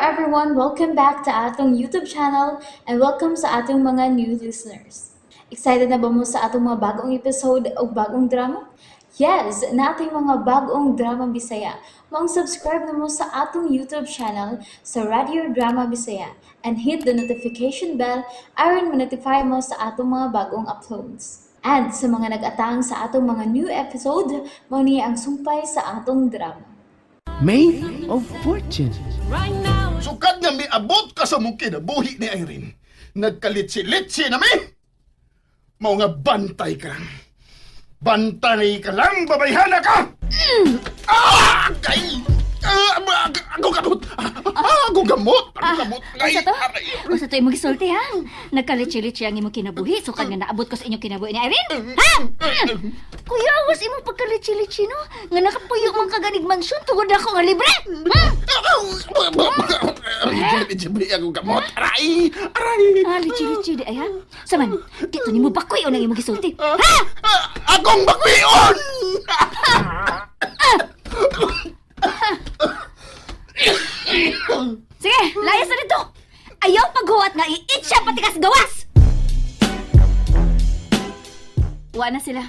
Everyone! Welcome back to atong YouTube channel and welcome sa atong mga new listeners. Excited na ba mo sa atong mga bagong episode o bagong drama? Yes, nating mga bagong drama Bisaya. Maong subscribe na mo sa atong YouTube channel sa Radio Drama Bisaya and hit the notification bell aron ma-notify mo sa atong mga bagong uploads. And sa mga nag-atang sa atong mga new episode, mao ni ang sumpay sa atong drama. Maid of Fortune. Sukad nga miabot ka sa mong kinabuhi ni Irene. Nagkalitsi-litsi na mi! Mao nga bantay ka lang. Bantay ka lang, babayhana ka! Ah! Kay! Ah, ako gamot! Ah, ako gamot! Ako gamot! Ay, Unsa to? aray. Unsa to imong gisulti ha? Nagkalitsi-litsi ang imong kinabuhi sukad nga naabot ko sa inyong kinabuhi ni Irene. Ha? Kuya, was imong pagkalitsi-litsi no? Nga nakapuyo man kaganig mansyon tungod ako nga libre. Ha? Aray, ako gamot! Aray! Aray! Ah, litsi-litsi di ay ha? Saman, dito nimo bakoy ang imong gisulti. Ha? Ah, akong bakwion! Sige, layas na dito. Ayaw paghuwat nga iitsa pati kas gawas. Wa na sila.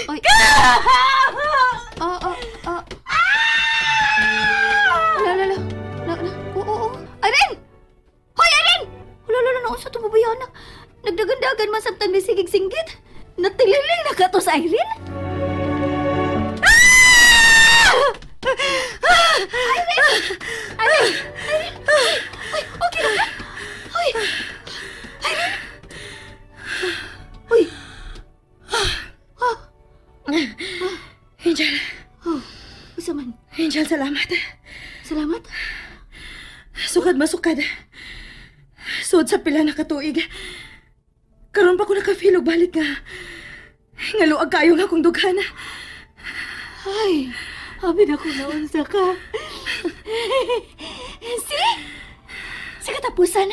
Oy. Oh, oh. Ala, ala, ala. Ala, ala. Oo, oo. Irene! Hoy, Irene! Wala, wala, wala. Sa tumabayana. Nagdagandagan man samtang ni sigig singgit. Natililing na ka to sa Irene? Ah! Irene! Irene! Irene! Ay, okay lang ka? Hoy! Irene! Hoy! Angel, Oh, usa man. Angel, salamat. Salamat. Sukad masukad. Sud sa pila na katuig. Karon pa ko nakafeel og balik nga. Nga luag kayo nga akong dughan. Ay, abi na ko naunsa ka. See? Sa katapusan,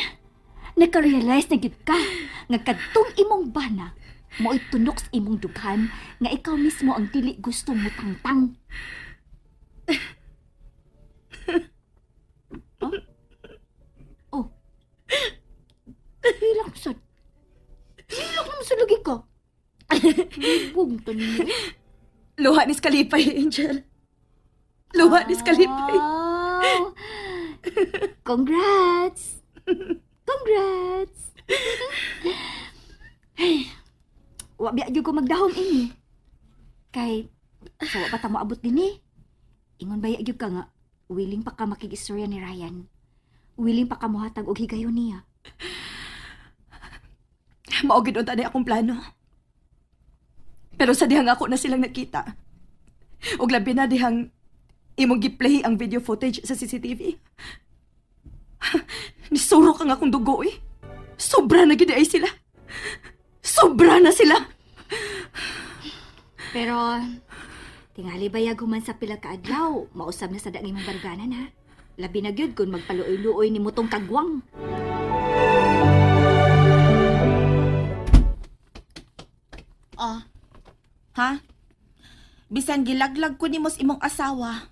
nagka-realize na gid ka nga kadtong imong bana mo'y tunok sa imong dughan nga ikaw mismo ang dili gusto mo tangtang. Huh? Oh. Hilak sa... Hilak naman sa lagi ka. Libog to ninyo. Luha nis kalipay, Angel. Luha nis kalipay. Wow! Congrats! Congrats! Ay, wa biya gyud ko magdahom ini. Kay sa wa pa ta moabot dinhi. Ingon baya gyud ka nga willing pa ka makig-istorya ni Ryan. Willing pa ka mohatag og higayon niya. Mao gid unta akong plano. Pero sa dihang ako na silang nakita. Ug labi na dihang imong giplay ang video footage sa CCTV. Nisuro ka nga akong dugo eh. Sobra na gid ay sila. Sobra na sila. Pero tingali bayag human sa pila ka adlaw, mausab na sa dang imong barganan ha. Labi na gyud kung magpaluoy-luoy nimo tong kagwang. Oh. Ha? Bisan gilaglag ko nimo sa imong asawa.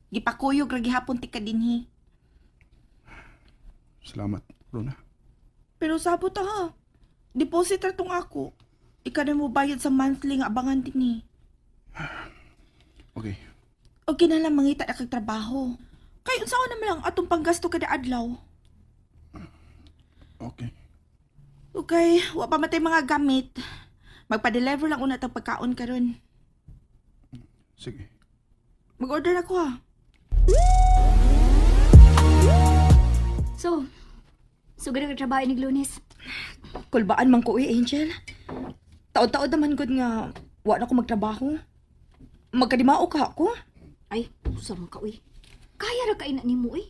Gipakuyog ra gihapon ti ka dinhi. Salamat, Rona. Pero sabot ha. Deposit ra tong ako. Ika na mo bayad sa monthly nga abangan dinhi. Okay. O kinahanglan mangita na kag trabaho. Kay unsaon naman lang atong panggasto kada adlaw. Okay. Okay, wa pa matay mga gamit. Magpa-deliver lang una tang pagkaon karon. Sige. Mag-order ako ha. So, sugod ang trabaho ni Lunes. Kulbaan man ko eh, Angel. Taod-taod naman gud nga wa na ko magtrabaho. Magkadimao ka ako. Ay, usa man ka uy. Kaya ra kay na nimo uy.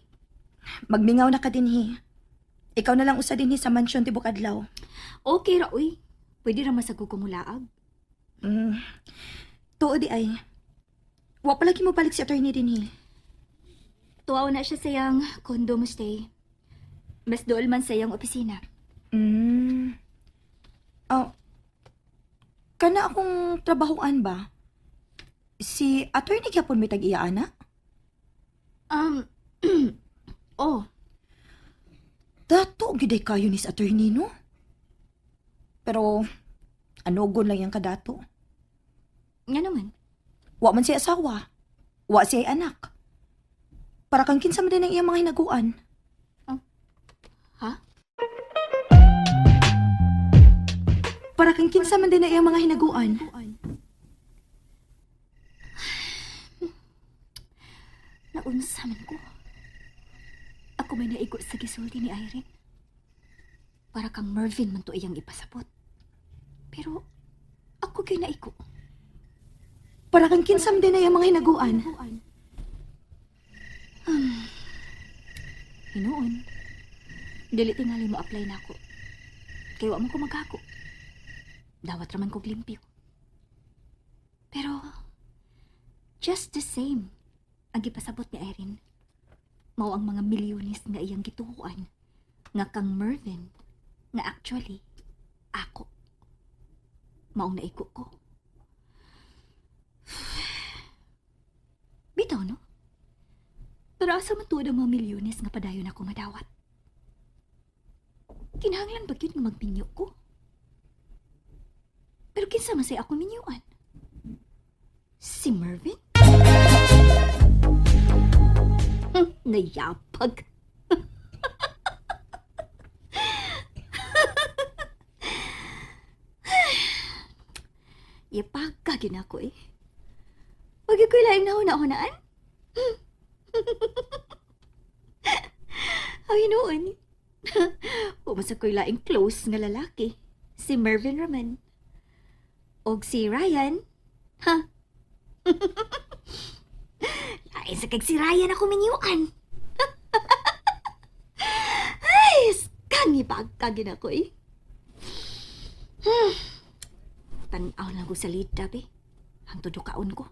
Magmingaw na ka dinhi. Ikaw na lang usa dinhi sa mansyon tibok adlaw. Okay ra uy. Pwede ra masagog ko mulaag. Tuo di ay. Wa pa lagi mo balik si attorney dinhi. Tuwaw na siya sa iyang condo mo stay. Mas dool man sa iyang opisina. Oh. Kana akong trabahoan ba? Si attorney gyapon may tag-iya ana? Oh, Dato gyud ay kayo ni sa attorney no. Pero anugon lang yang kadato. Nga naman. Wa man siya asawa. Wa siya anak. Para kang kinsa man din ang iyang mga hinaguan. Ha? Para kang kinsa man din ang iyang mga hinaguan. Naunsa man ko. Ako may naigo sa gisulti ni Irene. Para kang Mervin man to iyang ipasabot. Pero ako kay naigo. Para kang kinsa man din ang iyang mga hinaguan. Hinuon. Dili tingali mo apply na ako. Kay wa man ko maghako. Dawat raman kog limpyo. Pero just the same, ang gipasabot ni Irene, mao ang mga milyones nga iyang gituoan nga kang Mervin nga actually ako. Maong naigo ko. Bitaw, no? Pero asa man tuod ang mga milyones nga padayon ako madawat? Kinahanglan ba gyud nga magminyo ko? Pero kinsa man say ako minyuan? Si Mervin? Nayapag. Yapag ka ginako eh. Wag ko'y laing nahuna-hunaan. Ay, noon. Pumasa ko'y laing close nga lalaki. Si Mervin Raman. Og si Ryan. Ha? Lain sa kag si Ryan ako minyuan. Ay, skangi pagkagin ako eh. Tanaw na ko sa lita, be. Ang tudukaon ko.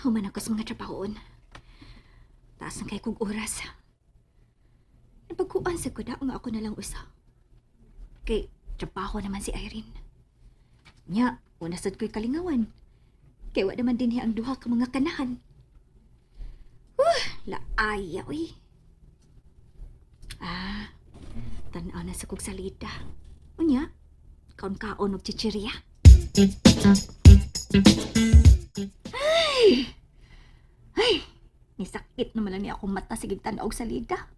Human ako sa mga trabahoon. Taas ang kay kog oras. Napagkuan sa kuda nga ako na lang usa. Kay trabaho naman si Irene. Nya, una sad ko'y kalingawan. Kay wa naman dinhi ang duha ka mga kanahan. Laaya, uy. Ah, tanaw na sa kog salida. Unya, kaon-kaon og chichirya. Ay! Ay! Nisakit naman lang niya akong mata sige tanaw og salida.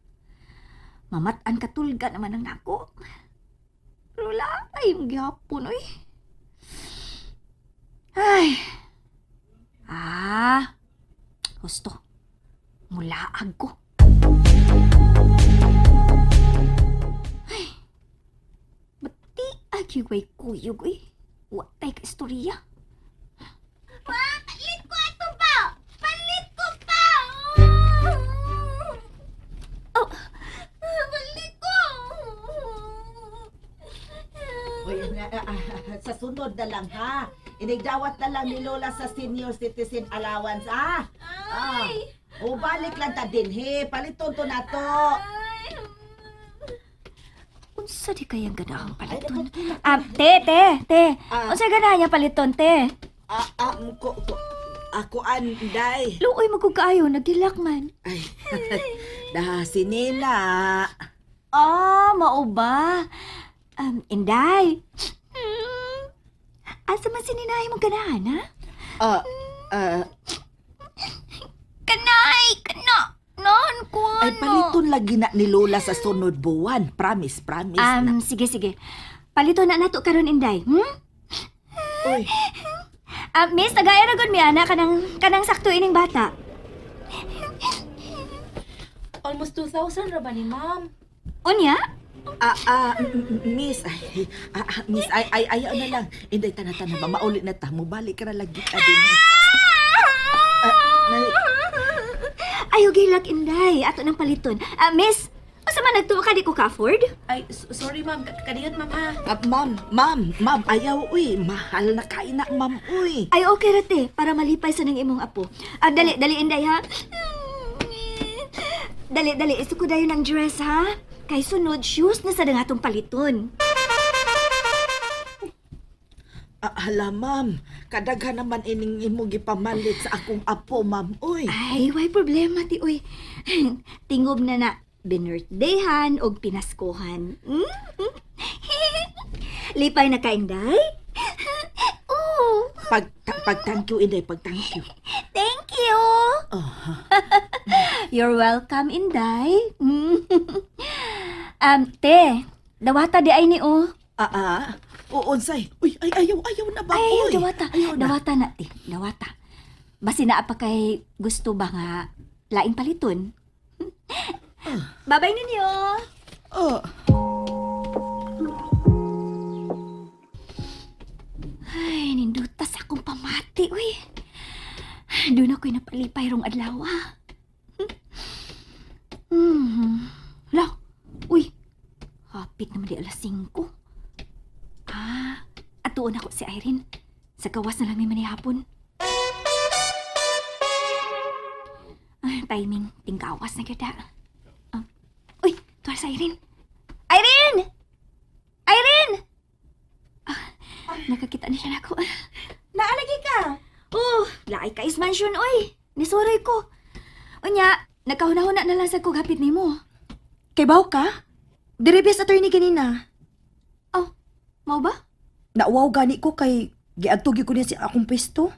Mamatan katulga naman ang nako. Pero ay yung gihapon, uy. Ay! Ah! Husto. Mulaag ko. Ay, bati agi way kuyog uy. Watay ka istorya. Ma, palit ko ato pa! Palit ko pa! Oh, palit ko! Uy, sa sunod na lang ha. Inigdawat na lang ni Lola sa senior citizen allowance ah. Ay. Ah. O balik lang ta dinhi, paliton to na to. Unsa di kayang ganahang paliton? Ay, naku, Ah, te, te, te. Ah. Unsa ganahan niya paliton, te? Ah, ah, ko, ko, ako anday. Luoy mo kog kaayo, nagilak man. Ay, dah si Nina. Ah, mao ba? Inday. Asa man si Ninay mo ganahan, ha? Ah, ah, Kanay! Kana! Non, ko ay paliton lagi na ni Lola sa sunod buwan. Promise, promise na. Sige, sige. Paliton na nato karon, Inday. Hmm? Uy, Ah, miss, tagaya ra gud mi ana kanang kanang sakto ining bata. Almost 2,000 ra ba ni ma'am? Unya? ah, ah, miss, ay, ah, ah, miss, ay, ay, ayaw na lang. Inday, tana-tana ba, mauli na ta. Mubalik ka na lagi ka din. Ah, nay, Ayo gilak, Inday. Ato nang paliton. Ah, miss, unsa man nagtuo ka di ko ka-afford? Ay, sorry ma'am. Kadiyot ma'am ha. ah, ma'am, ma'am, ma'am, ayaw, uy. Mahal na kain na, ma'am, uy. Ay, okay ra te, para malipay sa nang imong apo. Ah, dali, dali, Inday, ha? Dali, dali. Isuko dayon ang dress, ha? Kay sunod, shoes na sa atong paliton. Ah, hala, ma'am. Kadaghan naman ining imo gipamalit sa akong apo, ma'am. Uy. Ay, way problema, ti, uy. Tingob na na, binirthdayhan og pinaskuhan. Lipay na ka, Inday? Oh, Pag thank you, Inday, pag thank you. Thank you! You're welcome, Inday. Te, dawata di ay ni, oh. Ah, ah. Oo, unsay. Uy, ay, ayaw, ayaw na ba? Ay, Uy, dawata. Ayaw na. Dawata na, te. Dawata. Basi naa pa kay gusto ba nga laing paliton? Babay ninyo! Oh. Ay, nindutas akong pamati, uy. Doon ako'y napalipay rong adlaw. Hala, uy. Hapit naman di alas 5. Ah, atuon ako si Irene. Sa gawas na lang may manihapon. Ay, timing, tinggawas na kita. Ah, uy, tuwa sa Irene. Irene! Irene! Nakakita na siya nako. Naalagi ka! Oh, laay ka is mansion, oy. Nisuroy ko. Unya, nagkahuna-huna na lang sa kog hapit nimo. Kay baw ka? Dire sa attorney ganina. Oh, mao ba? Nauwaw gani ko kay giadto gyud ko niya sa akong pwesto.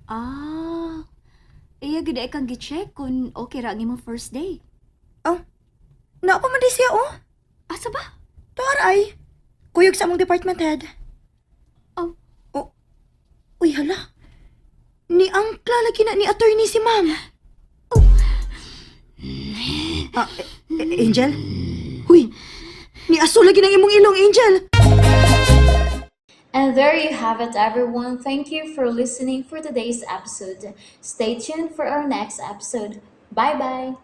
Ah. Iya gid ay kang gi-check kung okay ra ang imong first day. Naa pa man di siya oh. Asa ba? Tuar ay. Kuyog sa among department head. Oh. Oh. Uy hala. Ni angkla lagi na ni attorney si ma'am. Oh. Ah, Angel? Huy. Ni aso lagi ng imong ilong, Angel. And there you have it, everyone. Thank you for listening for today's episode. Stay tuned for our next episode. Bye bye.